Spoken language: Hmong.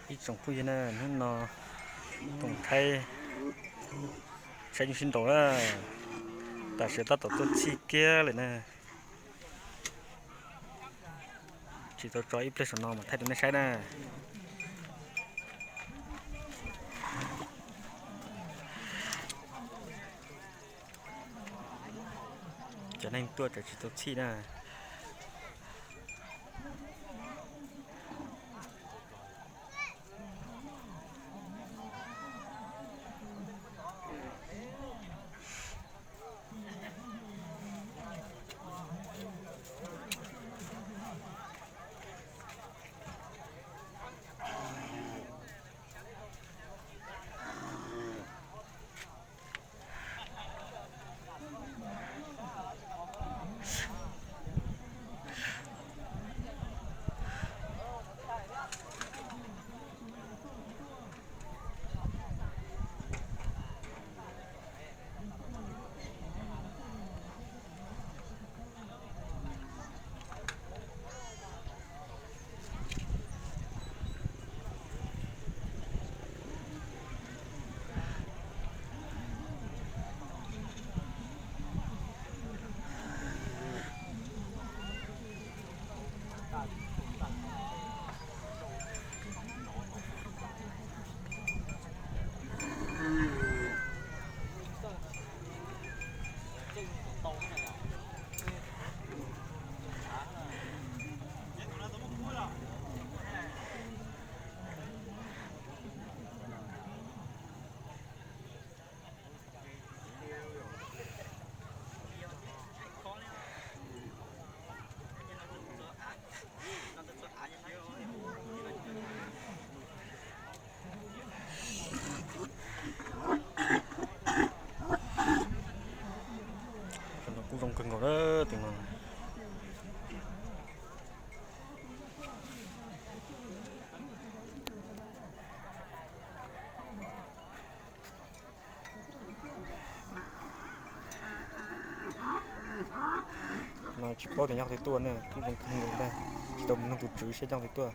Ib tsoom phooj ywg na, hnub no Toom Thaib saib nyuj sib nraus na, tam sim tab tom tuaj txhij kiag li na. Tsis tau tso ib pliag saum no mas thaij rau nej saib na. Cov neeg tuaj tseem tsis tau txhij na. Cov no kuj zoo kawg nkaus na, tus no. No tsis paub tias nyob qhov twg tuaj ne, kuj zoo kawg nkaus ntag, tsis tau mus nug tus tswv seb nyob qhov twg tuaj.